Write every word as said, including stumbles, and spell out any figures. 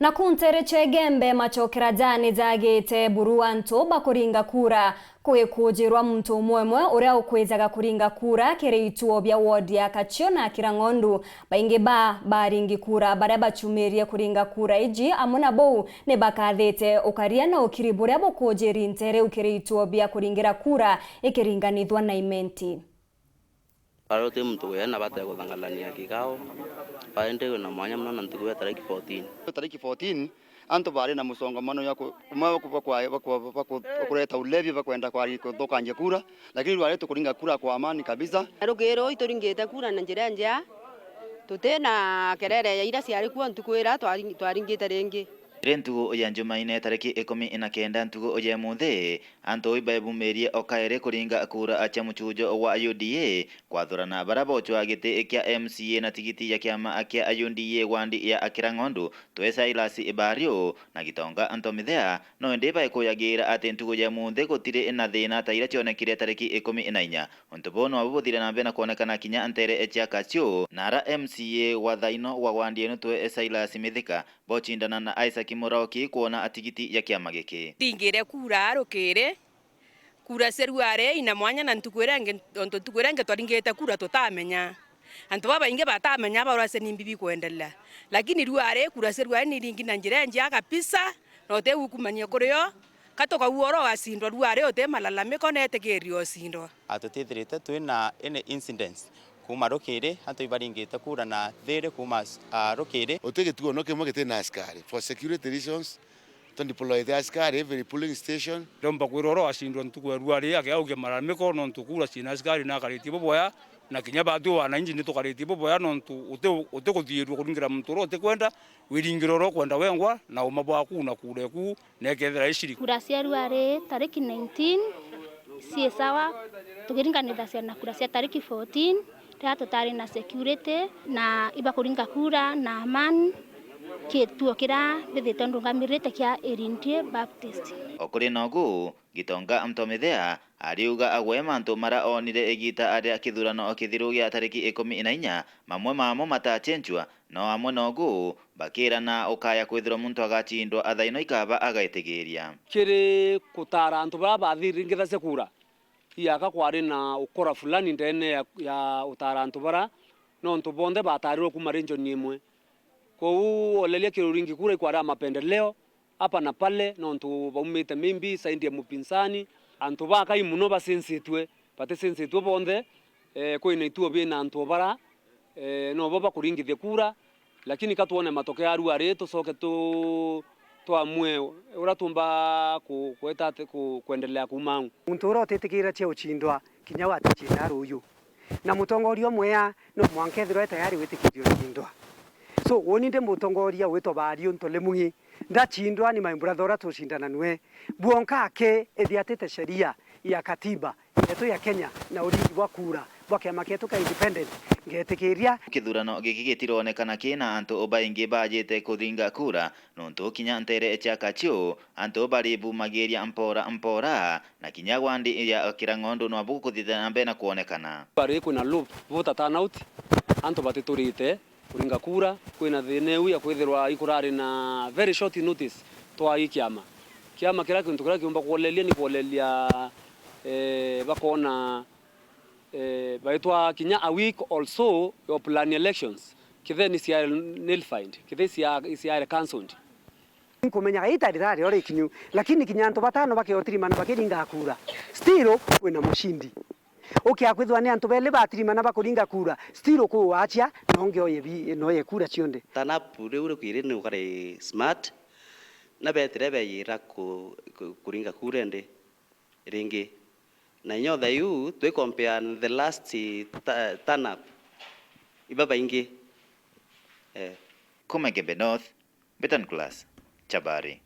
Na kuu nteere cia Igembe, macokera jaa ni jaagite buru antu bakuringa kura, kugikujirwa muntu umwe umwe uria ukwijaga kuringa kura kiri ituo bia ward ya Kachio na Kirang'ondu. Baingi ba baringi kura baria bachumirie kuringa kura iji amwe na buu ni bakathite ukaria na ukiri buria bukujiri nteere iu kiri ituo bia kuringira kura ikiringanithwa na Imenti. Bari uti muntu wina bata ya kuthangalania kikao, indi wina mwanya mono na ntuku ya tariki fourteen. Tariki fourteen, antu bari na musongamano ya ku-, umwe wa ku-, wa ku-, wa ku-, wa ku-, wa kureta ulevi, bakwenda kwari-, kuthukangia kura, lakini rwari tukuringa kura kwa amani kabisa. Rukiri uu ituringite kura na njira njea, tuti na kerere ya iria ciari kuo ntuku iria twari-, twaringite ringi. Iri ntuku ya Jumaine tariki ikumi na kenda ntuku ya imunthi, antu ibaebumirie o kairi kuringa kura cia muchujo wa U D A kwathurana baria bocwa giti kia M C A na tigiti ya kiama kia U D A wandi ya Kirang'ondu, twe Silas Bario na Gitonga Ntomithea, no indi baikuyagira ati ntuku ya imunthi gutiri na thina ta iria cionekire tariki ikumi na inya. Untu buu nwabu buthire na mbere na kwonekana kinya nteere cia Kachio, na ara M C A wa thaino wa wandi ino twe Silas Mithika bocindana na Isaac Murauki kwona tigiti ya kiama giki. Ndingire kura rukiri, kura cia ruari ina mwanya na ntuku iria ingi, ontu ntuku iria ingi twaringite kura tutamenya. Antu babaingi batamenya barwase ni mbi bikwendelea. Lakini ruari kura cia ruari ni iringi na njira injia kabisa, na uti gukumania kuri o. Ka tukaua uria ugacindwa ruari uti malalamiko na itikiria ucindwa. A, tutithirite twina any incidents kuuma rukiri, antu ibaringite kura na thiri kuuma, a, rukiri. Uti gituo no kimwe giti na askari. For security reasons, to deploy the askari every polling station. Ndomba kwirwa uria wacindwa ntuku ya ruari, ake auge malalamiko nontu kura cina askari na akaritie buboya, na kinya batwi wananchi ni tukaritie buboya nontu uti, uti kuthiirua kuringira muntu uria utikwenda, wiringire uria ukwenda wengwa na uma bwaku na kura eku. Na ikethira iciri. Kura cia ruari tariki nineteen cii sawa tukiringanithacia na kura cia tariki fourteen, riria tutari na security na ibakuringa kura na amani, kituo kiria mbithite ndungamirite kia Irindie Baptist. O kuri nogu, Gitonga Ntomithea ariuga agwe mantu maria onire igita aria kithurano kithiru gia tariki ikumi na inya, mamwe mamo matacenchua, no amwe nogu bakirana ukaya kwithirwa muntu agacindwa athaino ikaba agaitigiria. Kiri kutara antu baria bathiringithacia kura, iaka kwari na ukora fulani ndene ya, ya utara antu baria, nontu bonthe batarirwe kuuma region imwe. Kwou oleria kiri uringi kura ikwari a mapendeleo, hapa na pale, nontu baumite maybe side ya mupinzani. Antu bakai mono bacincitue, baticincitue bonthe, eh, kwina ituo bina antu o bara, eh, nobo bakuringithia kura, lakini ka twone matokeo aru ari, tucoke tu-, twamue uria tumba ku-, kweta ati ku-, kwendelea kuuma au. Muntu uria utitikira cia ucindwa kinya waticina ruyu, na mutongoria umwea no mwanka ethirwa e tayari gwitikiria ucindwa. So, uuni ndi mutongoria witwa Bario Ntolemung'i, ndacindwa ni my brother uria tucindana nwe. Bwonka aki ithiatite sheria ya katiba yetu ya Kenya na uringi bwa kura bwa kiama kietu kia independent, ngetikiria. Kithurano giki gitironekana kina antu baingi bajite kuthinga kura, nontu kinya ntere cia Kachio antu baribumagiria mpora mpora, na kinya gwandi ya Kirang'ondu nwabu kuthithia na mbere na kwonekana. Bari kwina low voter turnout, antu batiturite kuringa kura, kwina thina iu ya kwithirwa ikurari na very short notice twa i kiama. Kiama kiria kintu kiria kiumba kwoleria ni kwoleria, eh, bakona, eh, baitwa kinya a week or so ya plan elections, kithe ni cia nullified, kithe cia, cia cancelled. Nkumenyaga ita rirari o rikinyu, lakini kinya antu batano bakiotirimana bakiringa kura, still kwina mushindi. Ukia kwithwa ni antu beli batirimana bakuringa kura, still ukuwachia na ungi oye bi-, na oye kura cionthe. Turn up riu rikwiri ni ukari smart, na betire beyira ku-, ku-, kuringa kura indi ringi. Na inya uthe iu twi compare the last ta-, turn up, ibabaingi. Eh. Kuma Igembe North, Mbeta Nicholas, Chabari.